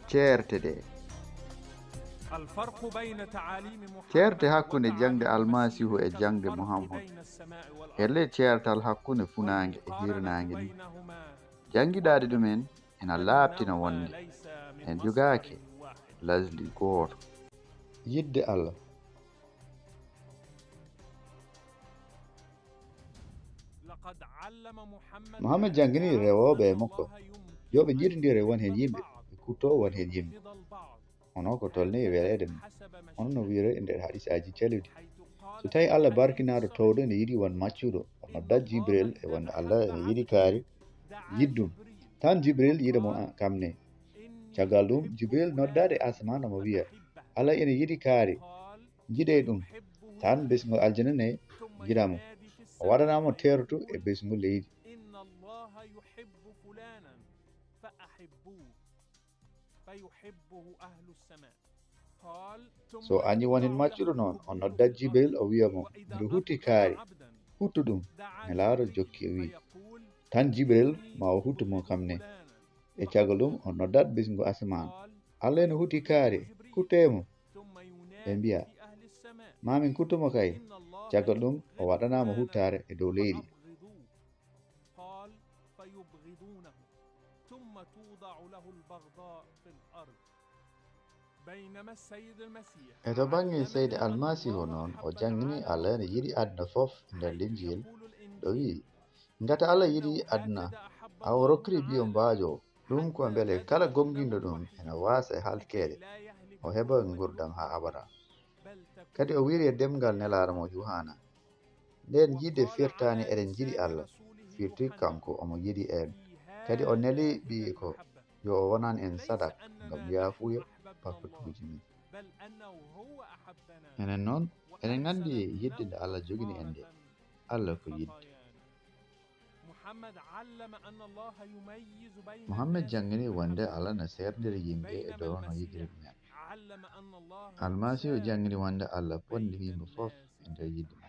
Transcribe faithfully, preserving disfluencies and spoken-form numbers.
Ceerte ɗe. Ceerte hakkunde jaŋde Almasiihu e jaŋde Muhammad. E ley ceertal hakkunde funaange e hiirnaange ni, janngiɗaade ɗumen ena laaɓtina wonde en jogaaki lasli gooto. Yiɗde Allah. Muhammad janngini rewooɓe e makko yo ɓe njiɗondire won heen yimɓe, ɓe kuttoo won heen yimɓe. Hono ko tolnii e weleede mum. Hono no wiyree e nder hadiisaaji caluɗi. So tawii Allah barkinaaɗo toowɗo ene yiɗi won maccuɗo, o noddat Jibril e wonde Allah ene yiɗi kaari, yiɗ ɗum. Tan Jibril yiɗa mo a-, kam ne. Caggal ɗum, Jibril noddaade asamaan omo wiya, Allah ene yiɗi kaari, njiɗee ɗum. Tan besngo aljana ne yiɗa mo. O waɗana mo teertu e besngo leydi. So añi won heen maccuɗo noon, o noddat Jibril, o wiya mo, mbiɗo hutti kaari, huttu ɗum. Nelaaɗo jokki o wiyi, tan Jibril ma o huttu mo kam ne. E caggal ɗum, o noddat besngu asamaan. Allah ene hutti kaari, kuttee mo. Ɓe mbiya, ma min kuttu mo kay. Caggal ɗum, o waɗana mo huttaare e dow leydi. E to bannge Seydi Almasiihu noon, o janngini Allah ene yiɗi aduna fof e nder Linjiil, ɗo wiyi, ngati Allah yiɗi aduna, haa o rokkiri ɓiyo mbaajo, ɗum ko mbele kala gomɗinɗo ɗum ene waasa e halkeede, o heɓa nguurndam haa abada. Kadi o wiyri e ɗemngal Nelaaɗo mo Yuhaana, ndeen yiɗde firtaani eɗen njiɗi Allah, firti kanko omo yiɗi en. Kadi o neli Ɓiyiiko yo o wonan en sadak ngam yaafuya bakkatuuji men. Enen noon, eɗen nganndi yiɗde nde Allah jogini en nde. Allah ko yiɗde. Muhammad janngini wonde Allah na seerndir yimɓe e dow no yiɗiri ɗumen. Almasiihu janngini wonde Allah bonndini yimɓe fof e nder yiɗde mo.